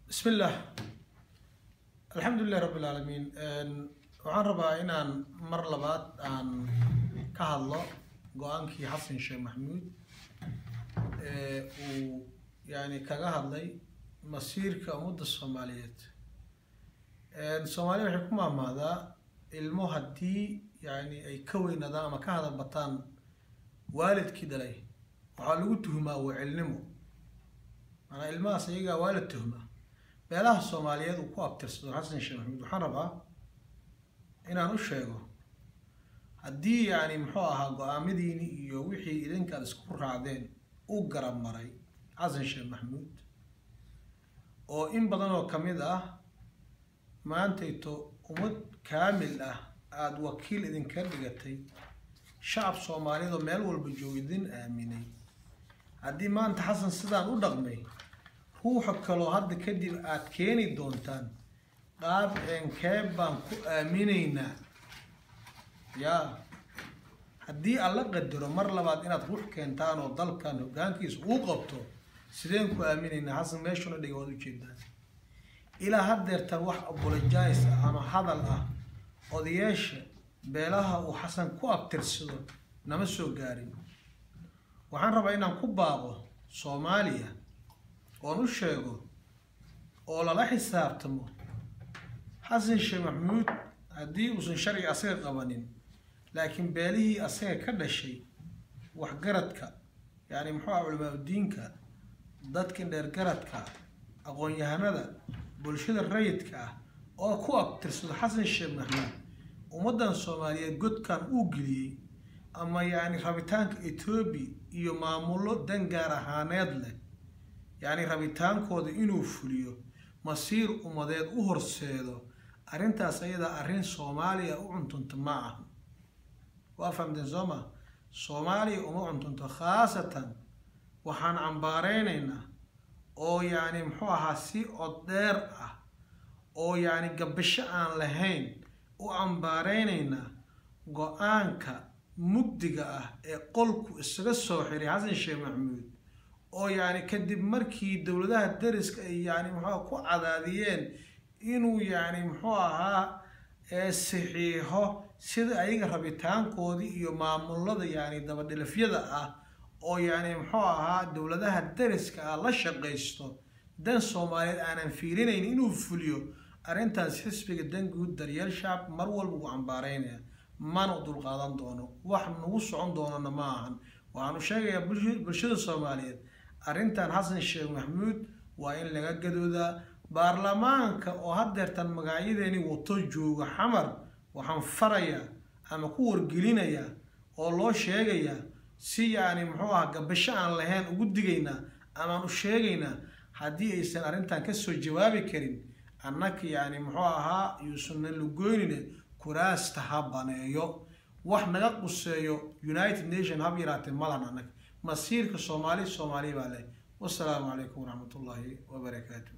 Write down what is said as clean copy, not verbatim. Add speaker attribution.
Speaker 1: Bismillaah, alxamdulilah rabbi alcaalamiin. Waxaan rabaa inaan mar labaad aan ka hadlo go-aankii Xasan Sheekh Maxamuud ee uu yani kaga hadlay masiirka ummadda Soomaaliyeed. Soomaaliya waxay ku maahmaahdaa ilmo haddii yani ay ka weynaadaan ama ka hadal bataan waalidkii dhalay, waxaa lagu tuhmaa wecelnimo. Maanaa ilmahaas iyagaa waa la tuhmaa. Beelaha Soomaaliyeed uu ku abtirsado Xasan Sheekh Maxamuud waxaan rabaa inaan u sheego, haddii yani muxuu ahaa go-aamadiini iyo wixii idinkaad isku raacdeen u garab maray Xasan Sheekh Maxamuud, oo in badan oo kamid ah maantayto ummad kaamil ah aada wakiil idinka dhigatay, shacab Soomaaliyeed oo meel walba jooga idin aaminay, haddii maanta Xasan sidaan u dhaqmay, ruuxa kaloo hadda kadib aad keeni doontaan qaab eenkeeb baan ku aaminaynaa? Yaa haddii alla qadaro mar labaad inaad ruux keentaan oo dalkan hoggaankiisa uu qabto, sideen ku aaminaynaa? Xasan meeshuna dhiga waad ujeedaan. Ilaa haddeertan wax apologize ah ama hadal ah odayaasha beelaha uu Xasan ku abtirsado nama soo gaarin. Waxaan rabaa inaan ku baaqo Soomaaliya oon u sheego oo lala xisaabtamo Xasan Sheekh Maxamuud haddii uusan sharci asaga qabanin, laakiin beelihii asaga ka dhashay, waxgaradka, yani muxuu aha, culamaa udiinka, dadka dheergaradka, aqoon-yahanada, bulshada rayidka ah oo ku abtirsado Xasan Sheekh Maxamuud, ummaddan Soomaaliyeed godkan uu geliyey ama yacni rabitaanka Etoobiya iyo maamullo dan gaar ahaaneed leh, yacni rabitaankooda inuu fuliyo, masiir ummadeed u horseedo, arrintaas ayadaa arrin Soomaaliya u cuntunto ma aha. Waa fahamteen soo ma? Soomaaliya uma cuntunto. Khaasatan waxaan cambaaeynaynaa oo yacni muxuu ahaa si od dheer ah oo yacni gabasho aan lahayn u cambaaeynaynaa go-aanka mugdiga ah ee qolku isaga soo xiray Xasan Sheekh Maxamuud, oo yacni kadib markii dowladaha dariska ay yacni muxuu ku cadaadiyeen inuu yacni muxuu ahaa saxiixo sida ayaga rabitaankoodii iyo maamulada yacni dabadhilifyada ah oo yacni muxuu ahaa dowladaha dariska ah la shaqaysto, dan Soomaaliyeed aanan fiirinayn inuu fuliyo. Arrintaas xisbiga Danguud Daryeel Shacab mar walba wuu cambaareynaya, mana u dulqaadan doono, wax nagu socon doonana ma ahan. Waxaanu sheegayaa bulshada Soomaaliyeed, arrintan Xasan Sheekh Maxamuud waa in laga gadoodaa. Baarlamaanka oo haddeertan magacyadeeni wato jooga Xamar, waxaan farayaa ama ku wargelinayaa oo loo sheegayaa si yacni muxuu ahaa gabasho aan lahayn ugu digaynaa amaan u sheegaynaa, haddii aysan arrintan kasoo jawaabi karin, annaka yacni muxuu ahaa yuusanna lugoynine kuraasta ha baneeyo. Wax naga quseeyo United Nation hab yaraatee malan. Annaga masiirka Soomaali, Soomaaliya baa leh. Wasalaamu calaykum waraxmatullaahi wabarakaatu.